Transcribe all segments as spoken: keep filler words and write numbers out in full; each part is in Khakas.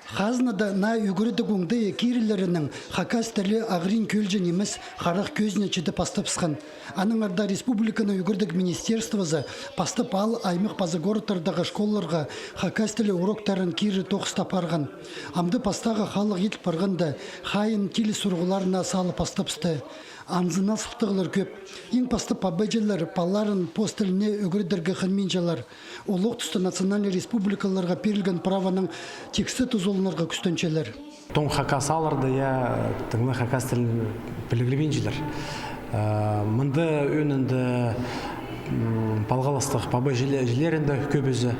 Хазнада наа ӱгредіг оңдайы кирілерінең хакас тілі ағырин кӧлҷең нимес харах кӧзіне чіде пастабысхан. Аннаңар даа республиканың ӱгредіг министерствозы пастап аал, аймах паза городтардағы школаларға хакас тілі уроктарын кире тоғыс апарған. Амды пастағы халых иділ парғанда, хайын киліс сурығларына салып пастабысты. Анзына сылтағлар кӧп. Иң пастап пабаҷылар палаларын пос тіліне ӱгредерге хынминчалар. Олох туста национальный республикаларға пирілген правоның тексті тузаланарға кӱстенчелер. Тоң хакас аалларда, я, тың на хакас тілін пілігірбинчелер. Э, мында ӧӧнінде, м, палғалыстығ пабаҷыле-, ҷілерінде кӧбізі.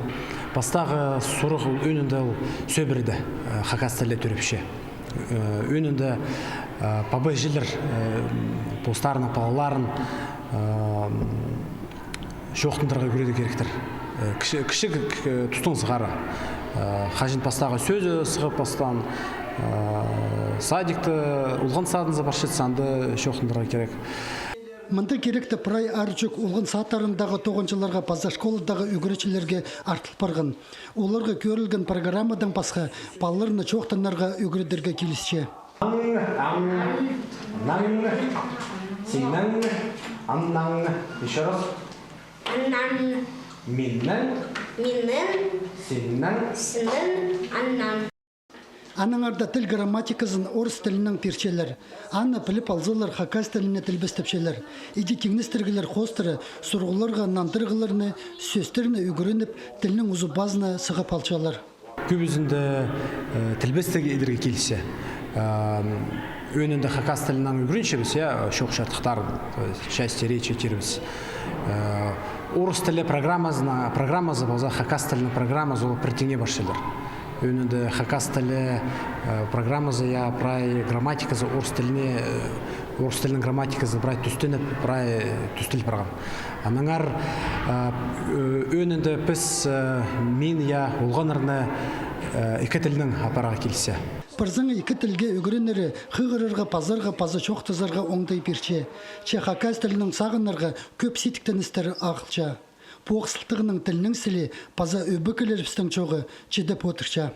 Пастағы сурығ ол ӧӧнінде ол сӧбіреде, э, хакас тілі тӧріпче. Э, ӧӧнінде, э, пабаҷылар, э, постарының палаларын, э, чоохтандырарға ӱгредерге киректер. Э, кічіг, кічіг, э, тустаң сығара. Э, хаҷан пастағы сӧзі сығып пастаан, э, садикте, олған садынзар парчатса, анда чоохтандырарға кирек. Мында киректі прай аар чох олған садтарындағы тоғынҷыларға паза школадағы ӱгретчілерге артыл парған. Оларға кӧрілген программадаң пасха палаларны чоохтанарға ӱгредерге килісче. Аң, аң, наң, синнең, аннаң. Ещё раз. Аннаң. Миннең. Миннең. Синнең. Синнең, аннаң. Аннаңар даа тіл грамматиказын орыс тілінең пирчелер. Аны піліп алзалар, хакас тіліне тілбестепчелер. Иди тиңнестіргілер хоостыра сурығларға нандырығларны, сӧстерні ӱгреніп, тілнің узубазына сығып алчалар. Кӧбізінде, э, тілбестіг идерге килісче. Э, ӧӧнінде хакас тілінең ӱгренчебіс, я, чоох-чардыхтар, э, части речи тирбіс. Э, орыс тілі программазына, программазы полза, хакас тілінің программазы ол пір тиңе парчалар. Ӧӧнінде хакас тілі, э, программазы, я, прай грамматиказы орыс тіліне, э, орыс тілінің грамматиказы прай тӱстеніп, прай тӱстел парған. Аннаңар, э, ӧӧнінде піс, э, мин, я, олғаннарны, э, ікі тілнең апарарға килісче. Пірсің ікі тілге ӱгренері хығырарға, пазарға, паза чоохтазарға оңдай пирче. Че хакас тілінең сағынарға кӧп сидіктеністер ағылча. Пу ох сылтағнаң тілнің сілі паза ӧбекелерібістің чооғы чідеп одырча.